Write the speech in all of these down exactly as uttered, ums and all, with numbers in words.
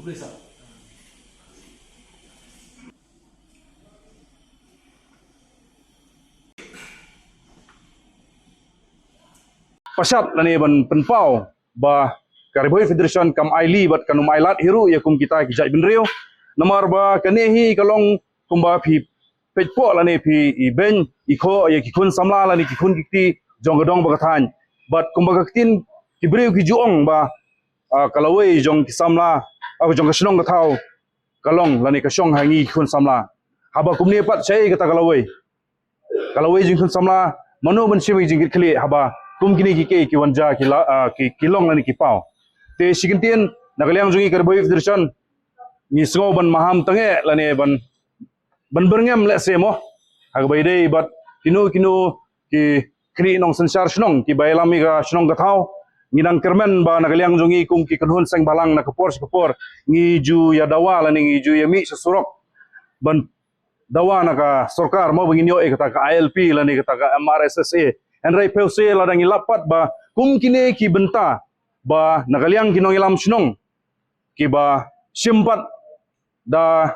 Pyrshah lane ban pynpaw ba ka Ri Bhoi Federation kam ailad bad kam ailad hi ruh ïa kum kita ki jaitbynriew. Namar ba kane hi ka long kumba phi peit pok lane phi i beiñ i khoh ïa ki khun samla lane ki khun ki kti jong ka dong bad ka thaiñ. Bad kumba ka ktien ki briew ki ju ong ba, ah, ka lawei jong ki samla, ah, jong ka shnong ka thaw ka long lane ka shong ha ngi ki khun samla. Haba kumne pat shaei kata ka lawei. Ka lawei jong ki khun samla, mano ban shim ïa ki jingkitkhlieh haba kum kine ki kei ki wan jia ki la, ah, ki, ki long lane ki paw. Te shi kyntien na ka liang jong ngi ka Ri Bhoi Federation ngi sngew ban maham tang eh lane ban, ban byrngem leh se mo. Ha kaba ïadei bad kino kino ki khlieh nongsynshar shnong kiba ïalam ïa ka shnong ka thaw. Ngi dang kyrmen ba na ka liang jong ngi kum ki kynhun seng bhalang na ka por sha ka por ngi ju ïa dawa lane ngi ju ïa mih sha surok ban dawa na ka sorkar mo ba ngin ïoh ïa kata ka I L P lane kata ka M R S S A. Hynrei phi sngewsih lada ngi lap pat ba kum kine ki bynta ba na ka liang ki nongïalam shnong kiba shim pat da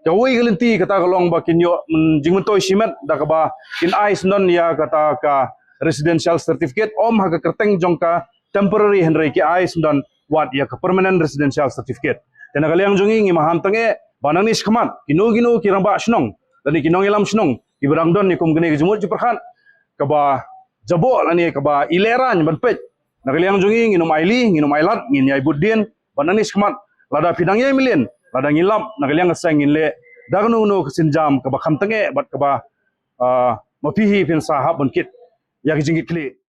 kawei ka lynti kata ka long ba kin ïoh, mm, jingmyntoi shimet da kaba kin ai sngewdon ïa kata ka residential certificate, ym ha ka kyrteng jong ka temporary hynrei ki ai sngewdon wat ïa ka permanent residential certificate. Te na ka liang jong ngi ngi maham tang eh ba nangne shakhmat kino kino ki rangbah shnong lane ki nongïalam shnong kiba dang don ïa kum kane ka jingmut jingpyrkhat kaba jaboh lane kaba i lehraiñ ban peit. Na ka liang jong ngi ngin ym ailad, ngin ym ailad, ngin ïai bud dien bad nangne shakhmat lada phi dang ïai mlien, lada ngi lap na ka liang ka seng ngin leh da kano kano ka sienjam kaba kham tang eh bad kaba, ah, ma phi hi phin sa hap ban kit ïa ka jingkitkhlieh.